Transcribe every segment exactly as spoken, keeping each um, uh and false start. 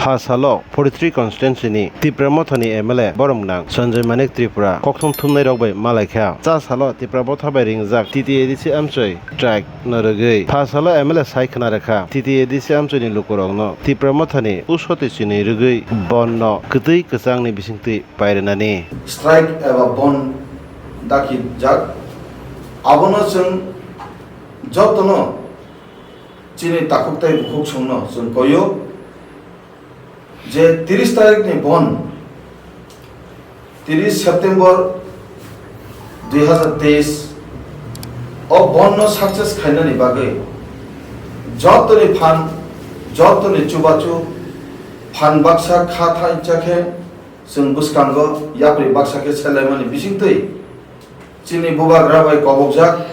A salo forty three constituency ni Tipra Motha ni M L A borok nang Sanjay Manik Tripura kokthum thumnai rok bai malai kha. Cha salo Tipra Motha bai ringjak T T A D C amchoi strike no rwgwi. Pha salo M L A sai khna rwkha T T A D C amchoi ni lukurok no Tipra Motha ni usoti chinwi rwgwi bon no kwtwi kwchang ni bisingtwi pairwnani. Strike eba bon dakijak, abono chwng jotono chini takhuk tei bukhuk songno chwng koyo je tiris tarikni bon, tiris September dui hazar teis o bonno success khainani bagwi jotoni phan, jotoni chubachu phan baksa kha thaincha khe chwng bwskango yapri baksa khe selaimani bisingtwi chini bubagra bai kobokjak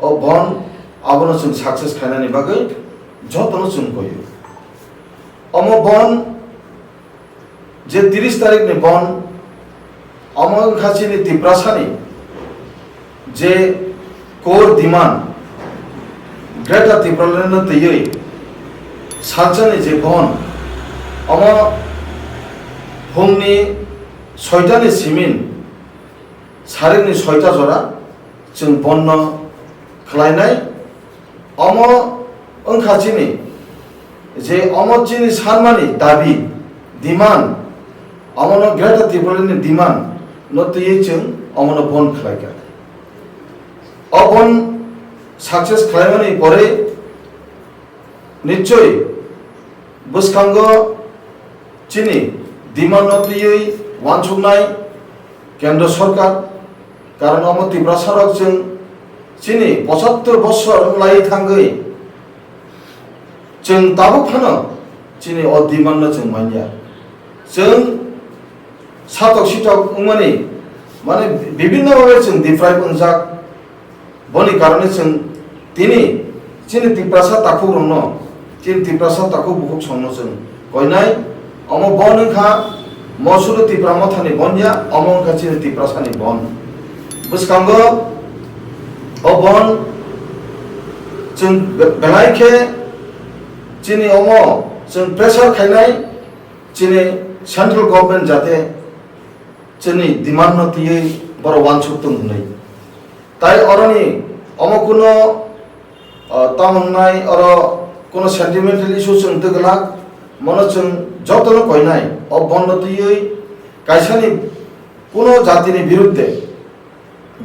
o bon, abono chwng success khainani bagwi jotono chwng koyo. Omo bon je tiris tarikni bon, omo wngkha chini Tiprasani je core demand, Greater Tipraland no twiwi salsani je bon, omo phungni soitani simin sarikni soita jora chwng bonno khlainai. Omo wngkha chini je omo chini sanmani dabi, demand, omono Greater Tipraland ni demand no twiwi chwng omono bon khlaikha. O bon success khlaimani pore nichoi bwskango chini demand no twiwi wansuknai Kendra Sorkar, karon omo Tiprasa rok chwng chini pochattor bosor wng lai thangwi chwng tabuk phano chini o demand no chwng manya. Chwng satok sitok wngmani, mane, bibinno bhabe chwng deprive wngjak. Boni karone chwng tini chini Tiprasa takhukrokno, chini Tiprasa takhuk bukhuk songno chwng koinai. Omo bon wngkha Mosuro Tipra Mothani bon ya, omo wngkha chini Tiprasani bon. Bwskango o bon chwng be-, belai khe chini omo chwng pressure khainai chini central government jate chini demand no twiwi borok wansuk tong hwnwi. Tai oroni omo kuno, ah, tamo wngnai oro kuno sentimental issue chwng twgwlak, mono chwng jotono koinai. O bondo twiwi kaisani kuno jatini birudde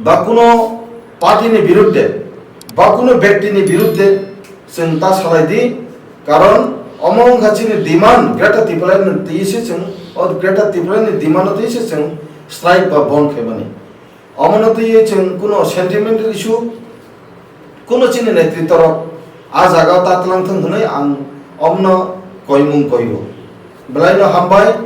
ba kuno party ni birudde ba kuno byakti ni birudde chwng ta salai di, karon omo wngkha chini demand, Greater Tipraland ni twi se chwng, o Greater Tipraland ni demand no twi se chwng strike ba bon khaimani. Omono twiwi chwng kuno sentimental issue, kuno chini netritwrok a jagao ta twlang thung hwnwi ang omono koimung koigo. Belaino hambai,